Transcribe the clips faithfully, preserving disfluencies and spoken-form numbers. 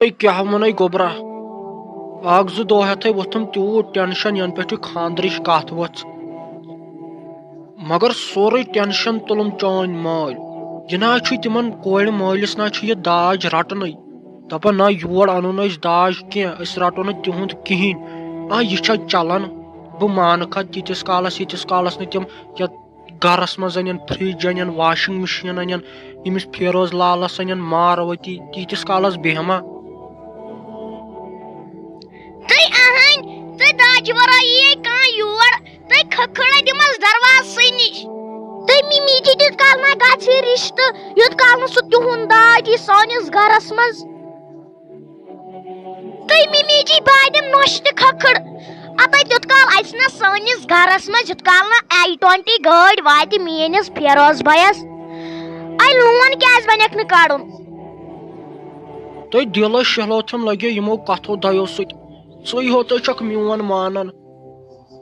ہے، کیٛاہ وَنے گوٚبرا؟ اکھ زٕ دۄہ ہٮ۪تھٕے ووٚتھُم تیوٗت ٹینشن، ینہٕ پٮ۪ٹھ یہِ خانٛدرٕچ کتھ ؤژھ۔ مگر سورُے ٹینشن تُلُم چٲنۍ مٲلۍ۔ یہِ نہ حظ چھُے تِمن کورِ مٲلِس نہ حظ چھُ یہِ داج رٹنٕے۔ دپان، نہ، یور انو نہٕ أسۍ داج کینٛہہ، أسۍ رٹو نہٕ تِہُنٛد کِہینۍ۔ آ، یہِ چھا چلان؟ بہٕ مانہٕ کتھ تیٖتِس کالس، ییٖتِس کالس نہٕ تِم یتھ گرس منٛز انن فرج، انن واشنگ مشین، انن ییٚمِس فیروز لالس، انن ماروتی، تیٖتِس کالس بیٚہہ ما؟ تُہۍ اہن، تُہۍ داجہِ ورٲیی یے کانٛہہ یور، تُہۍ کھکھٕڑے دِمس دروازسٕے نِش۔ تُہۍ مِمی جی تیوٗت کال ما گژھِ رِشتہٕ، یوٗت کال نہٕ سُہ تِہُنٛد داج یی سٲنِس گرس منٛز۔ تُہۍ مِمی جی بہٕ دِمہٕ نۄشہِ تہِ کھکھٕڑ۔ اَتَے تیوٗت کال اَژِ نہ سٲنِس گرس منٛز، یوٗت کال نہٕ آی ٹُوَنٹی گٲڑۍ واتہِ میٲنِس فیروز بھایَس۔ اَے لون کیٛازِ وَنٮ۪کھ نہٕ کَڑُن؟ تُہۍ دِلَس شہلوتھم لَگیو یِمو کَتھو دۄیو سۭتۍ۔ ژٕے ہوتَے چھَکھ میون مانان۔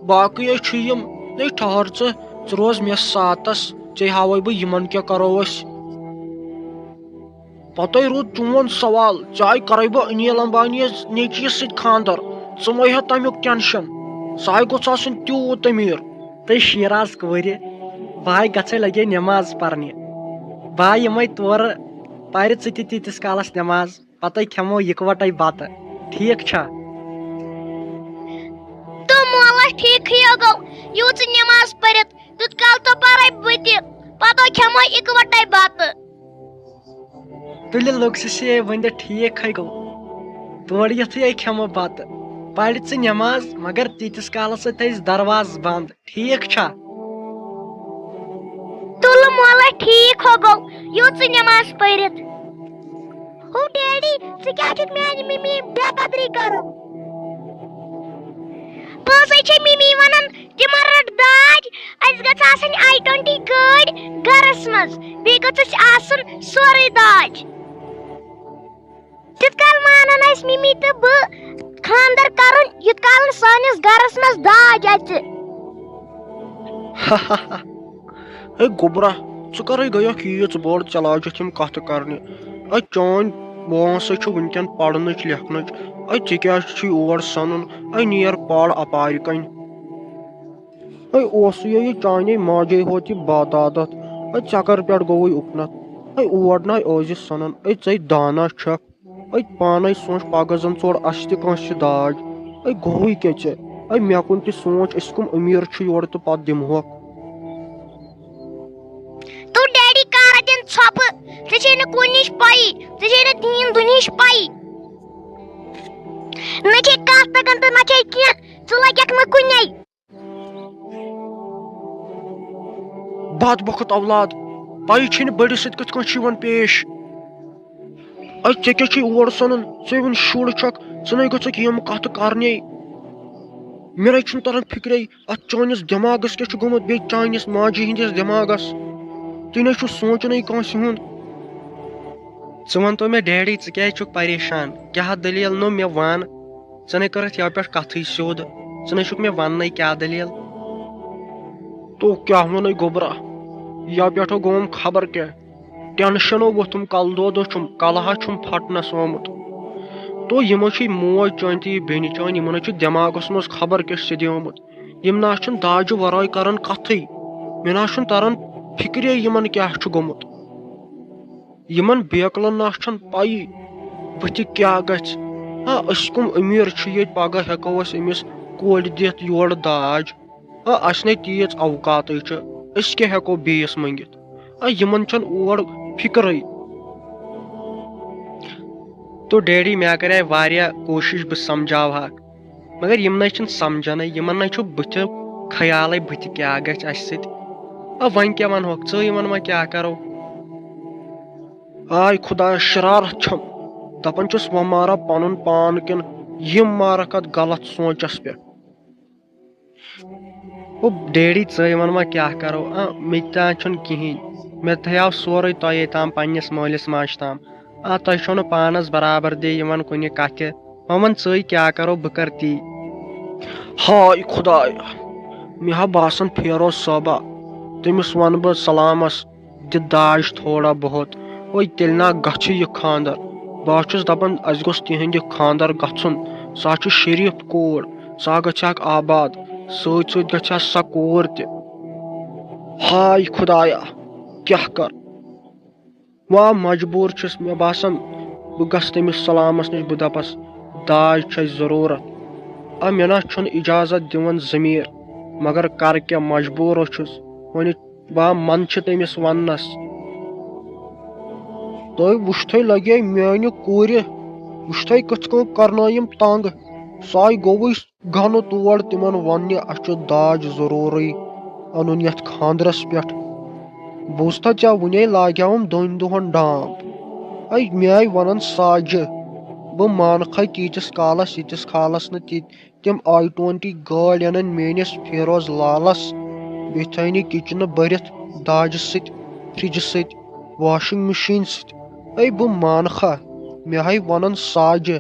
باقٕے ہے چھُ یِم۔ ہے ٹھہر ژٕ، ژٕ روز مےٚ ساتَس، ژےٚ ہاوَے بہٕ یِمَن کیٛاہ کَرو أسۍ۔ پتَے روٗد چون سوال، ژےٚ آے کَرَے بہٕ انیل امبانی یَس نیٚچوِس سۭتۍ خانٛدر، ژٕ مَہ ہےٚ تَمیُک ٹینشن، سُہ آے گوٚژھ آسُن تیوٗت أمیٖر۔ تہٕ شیراز کورِ، بہٕ آے گژھے لگے نٮ۪ماز پرنہِ، بہٕ آے یِمَے تورٕ، پَرِ ژٕ تہِ تیٖتِس کالَس نٮ۪ماز، پتَے کھٮ۪مو یِکوَٹَے بَتہٕ، ٹھیٖک چھا؟ تہٕ مولا ٹھیٖکھٕے گوٚو، یوٗت ژٕ نٮ۪ماز پٔرِتھ، تیوٗت کال تہٕ پَرَے بہٕ تہِ، پتہٕ کھٮ۪مو یِکوَٹَے بَتہٕ۔ تُلہِ لوٚگ سُہ سے ؤنِتھ، ٹھیٖک ہے گوٚو۔ تورٕ یِتھُے ہے کھٮ۪مہٕ بَتہٕ، پَرِ ژٕ نٮ۪ماز، مگر تیٖتِس کالَس سۭتۍ تھٲیِزِ دروازٕ بنٛد، ٹھیٖک چھا؟ تُلہٕ مولا ٹھیٖک ہو گوٚو، یوٗت ژٕ نٮ۪ماز پٔرِتھ۔ ہو ڈیڈی، ژٕ کیٛاہ چھُکھ میٛانہِ مِمی بے قدری کران؟ پوٚزے چھے مِمی وَنان، تِمن رٔٹ داج، اَسہِ گژھِ آسٕنۍ آی ٹُوَنٹی گٲڑۍ گرس منٛز، بیٚیہِ گٔژھ اَسہِ آسُن سورُے داج۔ تیُت کال مانن اَسہِ مِمی تہٕ بہٕ خانٛدر کرُن، یُت کال نہٕ سٲنِس گرس منٛز داج اَژِ۔ ہے گوٚبرا، ژٕ کَرَے گٔیَکھ ییٖژ بٔڑ، ژےٚ لاجَتھ یِم کَتھٕ کَرنہِ۔ اَے چٲنۍ وٲنٛسَے چھُ وٕنکٮ۪ن پَرنٕچ لیکھنٕچ۔ اَے ژےٚ کیٛازِ چھُے اور سَنُن؟ اَے نیر پَر اَپارِ کَنۍ۔ اے اوسُے یہِ چانے ماجے ہوت یہِ بد عادت۔ اے ژکر پٮ۪ٹھ گوٚوُے اُکنتھ۔ اے اور ناے ٲزِ سنان، اے ژے دانا چھکھ۔ اے پانے سونچ پگاہ زن ژوٚڑ اسہِ تہِ کٲنٛسہِ داج۔ اے گوٚوُے کیٛاہ ژےٚ؟ اے مےٚ کُن تہِ سونچ، أسۍ کٕم أمیٖر چھِ یورٕ تہٕ پتہٕ دِمہوکھ۔ تو ڈیڈی کر دِن ژھۄپہٕ، ژےٚ چھے نہٕ کُنِچ پَیی، ژےٚ چھے نہٕ دیٖن دُنہِچ پَیی۔ نہ چھے کتھ تگان تہٕ نہ چھے کینٛہہ، ژٕ لگکھ نہٕ کُنے۔ بد بخت اولاد، پَیی چھے نہٕ بٔڑِس سۭتۍ کِتھ کٔنۍ چھُ یِوان پیش۔ اَے ژےٚ کیٛاہ چھُے اور سَنان؟ ژٕ وٕنہِ شُر چھَکھ، ژٕ نَے گٔژھکھ یِم کَتھٕ کَرنے۔ مےٚ نَے چھُنہٕ تَران فِکرے، اَتھ چٲنِس دٮ۪ماغَس کیٛاہ چھُ گوٚمُت، بیٚیہِ چانِس ماجہِ ہِنٛدِس دٮ۪ماغَس۔ تُہۍ نَے چھُو سونٛچانٕے کٲنٛسہِ ہُنٛد۔ ژٕ وَن تو مےٚ ڈیڈی، ژٕ کیٛازِ چھُکھ پریشان؟ کیٛاہ دٔلیٖل نوٚو مےٚ وَن؟ ژےٚ نَے کٔرٕتھ یَوٕ پٮ۪ٹھ کَتھٕے سیوٚد، ژٕ نَے چھُکھ مےٚ وَننَے کیٛاہ دٔلیٖل۔ تو کیٛاہ وَنَے گوٚبرا، یَوٕ پٮ۪ٹھ گوٚوُم خبر کیٛاہ، ٹٮ۪نشَنو ووٚتھُم کَلہٕ دود چھُم، کَلہٕ ہا چھُم پھَٹنَس آمُت۔ تو یِمو چھُے موج چٲنۍ تہٕ یہِ بیٚنہِ چٲنۍ، یِمَن ہا چھُ دٮ۪ماغَس منٛز خبر کیٛاہ سیٚدیومُت۔ یِم نہ چھِنہٕ داجہِ وَرٲے کَران کَتھٕے۔ مےٚ نہ چھُنہٕ تَران فِکرے یِمَن کیٛاہ چھُ گوٚمُت۔ یِمَن بیکلَن نہ چھَنہٕ پَیی بٕتھِ کیٛاہ گژھِ۔ ہا، أسۍ کٕم أمیٖر چھِ ییٚتہِ، پَگاہ ہٮ۪کو أسۍ أمِس کورِ دِتھ یورٕ داج۔ ہا، اَسہِ نے تیٖژ اوقاتٕے چھِ، أسۍ کیٛاہ ہٮ۪کو بیٚیِس مٔنٛگِتھ؟ ہا، یِمَن چھَنہٕ اور فِکرٕے۔ تو ڈیڈی، مےٚ کَرے واریاہ کوٗشِش بہٕ سَمجھاوہاکھ، مگر یِم نَے چھِنہٕ سَمجھانٕے، یِمَن نَے چھُ بٕتھِ خیالٕے بٕتھِ کیٛاہ گژھِ اَسہِ سۭتۍ۔ آ، وۄنۍ کیٛاہ وَنہوکھ ژٕ، یِمَن وۄنۍ کیٛاہ کَرو؟ آے خۄدایا، شرارت چھم۔ دپان چھُس، وۄنۍ مارا پنُن پان کِنہٕ یِم مارکھ اتھ غلط سونچس پٮ۪ٹھ۔ او ڈیڈی، ژٕے وَن وۄنۍ کیٛاہ کرو؟ آ، مےٚ تہِ تام چھُنہٕ کِہیٖنۍ۔ مےٚ تھایو سورُے تۄہے تام، پننِس مٲلِس ماجہِ تام۔ آ، تۄہہِ چھو نہٕ پانس برابر دے یِوان کُنہِ کتھِ۔ وۄنۍ وَن ژٕے کیٛاہ کرو، بہٕ کرٕ تی۔ ہاے خۄدایا، مےٚ ہا باسان فیروز صٲبا، تٔمِس وَنہٕ بہٕ سلامس، دِ داج تھوڑا بہت، وۄنۍ تیٚلہِ نا گژھِ یہِ خانٛدر۔ بہٕ ہا چھُس دَپان، اَسہِ گوٚژھ تِہِنٛدِ خانٛدر گژھُن۔ سۄ ہا چھِ شریٖف کوٗر، سۄ ہا گژھِ ہاکھ آباد، سۭتۍ سۭتۍ گژھِ ہا سۄ کوٗر تہِ۔ ہاے خۄدایا، کیٛاہ کَر؟ وا مجبوٗر چھُس، مےٚ باسان، بہٕ گژھٕ تٔمِس سلامس نِش، بہٕ دَپس، داج چھِ اَسہِ ضروٗرت۔ آ، مےٚ نہ چھُنہٕ اجازت دِوان ضمیٖر، مگر کر کیٛاہ، مجبوٗر چھُس۔ وۄنۍ وا من چھِ تٔمِس وننس۔ تۄہہِ وٕچھتھٕے لگے میانہِ کورِ، وٕچھتھٕے کِتھ کٔنۍ کرنٲیِم تنگ۔ سۄے گوٚوُے گنہٕ تور تِمن وننہِ، اسہِ چھُ داج ضروٗرٕے انُن یتھ خاندرس پٮ۪ٹھ۔ بوٗزتھا، ژےٚ وُنے لاگیاوُم دۄن دۄہن ڈامب۔ اے مےٚ آے ونان ساجہِ، بہٕ مانہٕ کھے تیٖتِس کالس، ییٖتِس کالس نہٕ تہِ-، تِم آی ٹُوَنٹی گٲڑۍ انن میٲنِس فیروز لالس، بیٚیہِ تھٲینہِ کچنہٕ بٔرِتھ داجہِ سۭتۍ، فرجہِ سۭتۍ، واشنگ مشیٖن سۭتۍ۔ اے بہٕ مانہٕ کھا، مےٚ ہاے ونان ساجہِ۔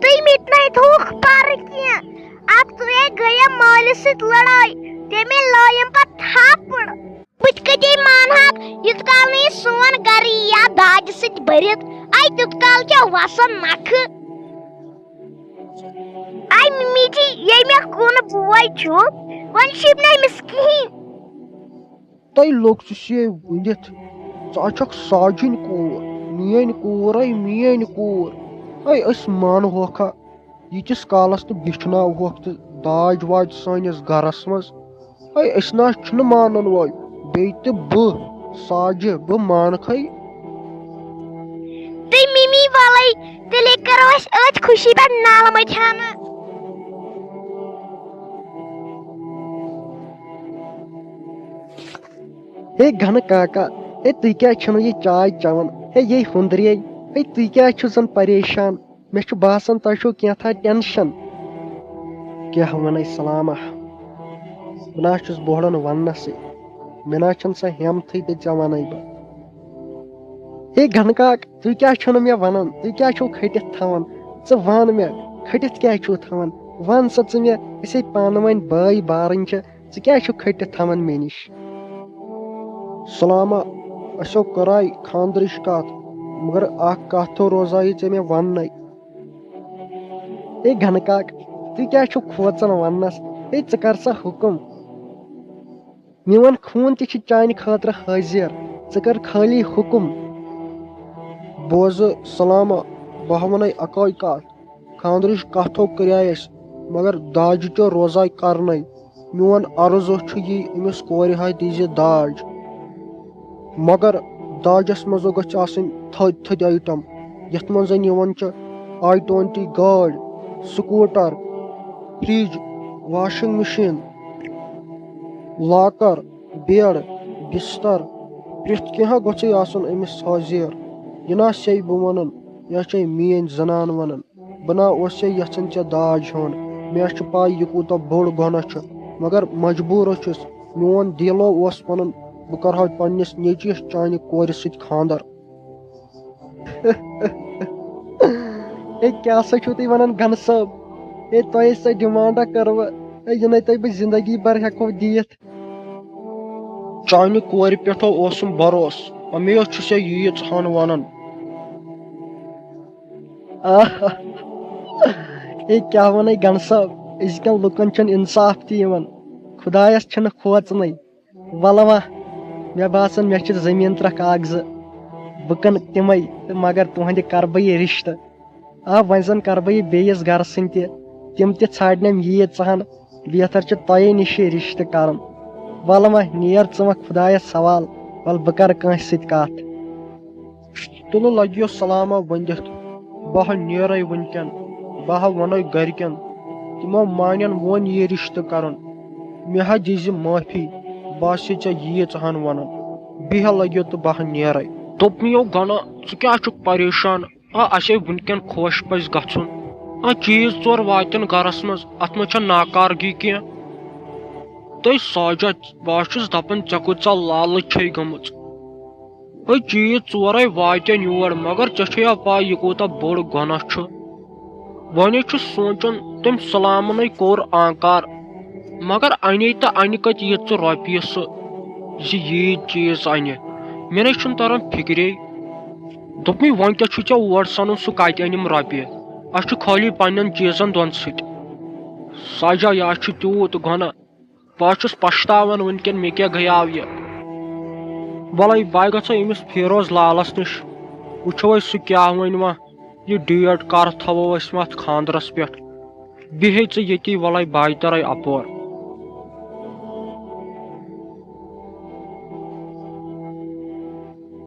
تُہۍ مِٹنٲے تھووُکھ پَرٕ کینٛہہ۔ اَکھ تُہے گٔیَم مٲلِس سۭتۍ لڑٲے، تٔمۍ لٲیِم پَتہٕ تھاپڑ۔ بہٕ تہِ کَتے مانہٕ ہاکھ، یُتھ کال نہٕ یہِ سون گرٕ یی یا داجہِ سۭتۍ بٔرِتھ۔ اَے تیُتھ کال کیٛاہ وَسَن نَکھٕ۔ اَے مِمی جی، ییٚمیُک کُن بوے چھُ، وۄنۍ چھُے نہٕ أمِس کِہیٖنۍ۔ تۄہہِ لوٚگ سُہ شے ؤنِتھ، ژٕ ہا چھکھ ساجِنۍ کوٗر، میٲنۍ کوٗر، اے میٲنۍ کوٗر۔ اے أسۍ مانہوکھا، ییٖتِس کالس نہٕ بیٚچھناوہوکھ ژٕ داج واج سٲنِس گرس منٛز۔ اے أسۍ نہ حظ چھِنہٕ مانان وۄنۍ، بیٚیہِ تہِ بہٕ ساجہِ، بہٕ مانکھے۔ تُہۍ مِمی وَلَے، تیٚلے کَرو أسۍ أتھۍ خوشی پٮ۪ٹھ نالہٕ مٔتھیانہٕ۔ ہے گنہٕ کاکا، ہے تُہۍ کیٛازِ چھِو نہٕ یہِ چاے چٮ۪وان؟ ہے یے ہُندرے، ہے تُہۍ کیٛازِ چھِو زن پریشان؟ مےٚ چھُ باسان تۄہہِ چھُو کینٛژھا ٹینشن۔ کیٛاہ وَنے سلامہ؟ بہٕ نہ حظ چھُس بوڑن وننسٕے، مےٚ نہ حظ چھَنہٕ سۄ ہٮ۪متھٕے تہٕ ژےٚ وَنے بہٕ۔ ہے گنہٕ کاک، تُہۍ کیٛازِ چھِو نہٕ مےٚ وَنان؟ تُہۍ کیٛازِ چھِو کھٔٹِتھ تھاوان؟ ژٕ وَن مےٚ، کھٔٹِتھ کیٛازِ چھِو تھاوان؟ وَن سا ژٕ مےٚ، أسے پانہٕ ؤنۍ بٲے بارٕنۍ چھِ، ژٕ کیٛازِ چھُکھ کھٔٹِتھ تھاوان مےٚ نِش؟ سلامہ، اَسیو کٔرے خاندرٕچ کَتھ، مگر اَکھ کَتھ تھٲو روزایہِ ژےٚ مےٚ وَننَے۔ ہے گنہٕ کاک، تُہۍ کیٛازِ چھِو کھوژان وَننَس؟ ہے ژٕ کر سا حُکُم۔ میون خوٗن تہِ چھُ چانہِ خٲطرٕ حٲضِر، ژٕ کر خٲلی حُکُم۔ بوزٕ سلامہ، بہٕ ہا وَنَے اَکٲے کَتھ، خاندرٕچ کَتھ ہو کٔریے اَسہِ، مگر داجہِ تہِ روزے کرنَے۔ میون عرض چھُ یی، أمِس کورِ ہا دیٖزِ داج، مگر داجس منٛز گژھِ آسٕنۍ تھٔدۍ تھٔدۍ آیٹم، یتھ منٛز زن یِوان چھِ آی ٹُوَنٹی گٲڑۍ، سکوٗٹر، فرج، واشنگ مشین، لاکر، بیڈ، بستر، پرٛٮ۪تھ کینٛہہ گوٚژھُے آسُن أمِس حٲضِر۔ یہِ نہ سیٚیہِ بہٕ ونان، یہِ چھے میٲنۍ زنان ونان۔ بہٕ نا اوسے یژھان ژےٚ داج ہیوٚن۔ مےٚ چھِ پَے یہِ کوٗتاہ بوٚڑ گۄناہ چھُ، مگر مجبوٗر چھُس۔ میون دِلو اوس وَنان، بہٕ کرٕ ہا پننِس نیٚچوِس چانہِ کورِ سۭتۍ خانٛدر۔ ہے، کیٛاہ سا چھِو تُہۍ وَنان، گنہٕ صٲب؟ ہے، تۄہہِ سۄ ڈِمانڈا کٔروٕ؟ ہے، یہِ نے تۄہہِ بہٕ زِندگی بھر ہٮ۪کو دِتھ۔ چانہِ کورِ پٮ۪ٹھ اوسُم بھروسہٕ، اُمید چھُ ژےٚ ییٖژ ہن وَنان۔ آہ! ہے، کیٛاہ وَنے گنہٕ صٲب؟ أزکٮ۪ن لُکن چھُنہٕ اِنصاف تہِ یِوان، خۄدایس چھِنہٕ کھوژنٕے۔ وَلہٕ وَ، مےٚ باسان، مےٚ چھِ زٔمیٖن ترٛکھ اَکھ زٕ، بہٕ کٕنہٕ تِمَے، تہٕ مگر تُہٕنٛدِ کَرٕ بہٕ یہِ رِشتہٕ۔ آ، وۄنۍ زَن کَرٕ بہٕ یہِ بیٚیِس گَرٕ سٕنٛدِ تہِ، تِم تہِ ژھانٛڈنَم ییٖژ ہَن، بہتر چھُ تۄہے نِش یہِ رِشتہٕ کَرُن۔ وَلہٕ وۄنۍ نیر ژٕ وۄنۍ خۄدایَس حوال، وَلہٕ بہٕ کَرٕ کٲنٛسہِ سۭتۍ کَتھ۔ تُلہٕ لَگیو سلامہ ؤنِتھ، بہٕ ہا نیرَے وٕنکٮ۪ن، بہٕ ہا وَنَے گَرِکٮ۪ن، تِمو مانن وۄنۍ یہِ رِشتہٕ کَرُن۔ مےٚ ہا دیٖزِ معٲفی، بہٕ آسے ژےٚ ییٖژ ہَن وَنان۔ بیٚیہِ ہا لَگیو تہٕ بہٕ ہا نیرَے۔ دوٚپمَیو گَنہ، ژٕ کیٛاہ چھُکھ پریشان؟ آ، اَسے وٕنکٮ۪ن خۄش پَزِ گژھُن۔ آ، چیٖز ژور واتن گَرَس منٛز، اَتھ منٛز چھےٚ ناکارگی کینٛہہ؟ تہٕ ساجہ، بہٕ ہا چھُس دَپان، ژےٚ کۭژاہ لالٕچ چھے گٔمٕژ۔ ہے، چیٖز ژورے واتن یور، مگر ژےٚ چھے یا پَے یہِ کوٗتاہ بوٚڑ گۄناہ چھُ۔ وۄنۍ چھُس سونٛچان، تٔمۍ سلامنٕے کوٚر آنکار، مگر اَنے تہٕ اَنہِ کَتہِ ییٖژٕ رۄپیہِ سُہ زِ ییٖتۍ چیٖز اَنہِ؟ مےٚ نے چھُنہٕ تران فِکرے۔ دوٚپمَے، وۄنۍ کیٛاہ چھُے ژےٚ اور سَنُن؟ سُہ کَتہِ أنِم رۄپیہِ؟ اَسہِ چھُ خٲلی پنٛنٮ۪ن چیٖزَن دۄن سۭتۍ۔ سَجا، یہِ ہا چھُ تیوٗت گۄناہ۔ بہٕ ہا چھُس پَشتاوان وٕنکٮ۪ن، مےٚ کیٛاہ گٔیاو یہِ۔ وَلَے، بہٕ گژھو أمِس فیروز لالَس نِش، وٕچھو أسۍ سُہ کیٛاہ وَنہِ وۄنۍ۔ یہِ ڈیٹ کَر تھاوو أسۍ وۄنۍ اَتھ خانٛدرَس پٮ۪ٹھ؟ بیٚہے ژٕ ییٚتی، وَلَے بہٕ تَرَے اَپور۔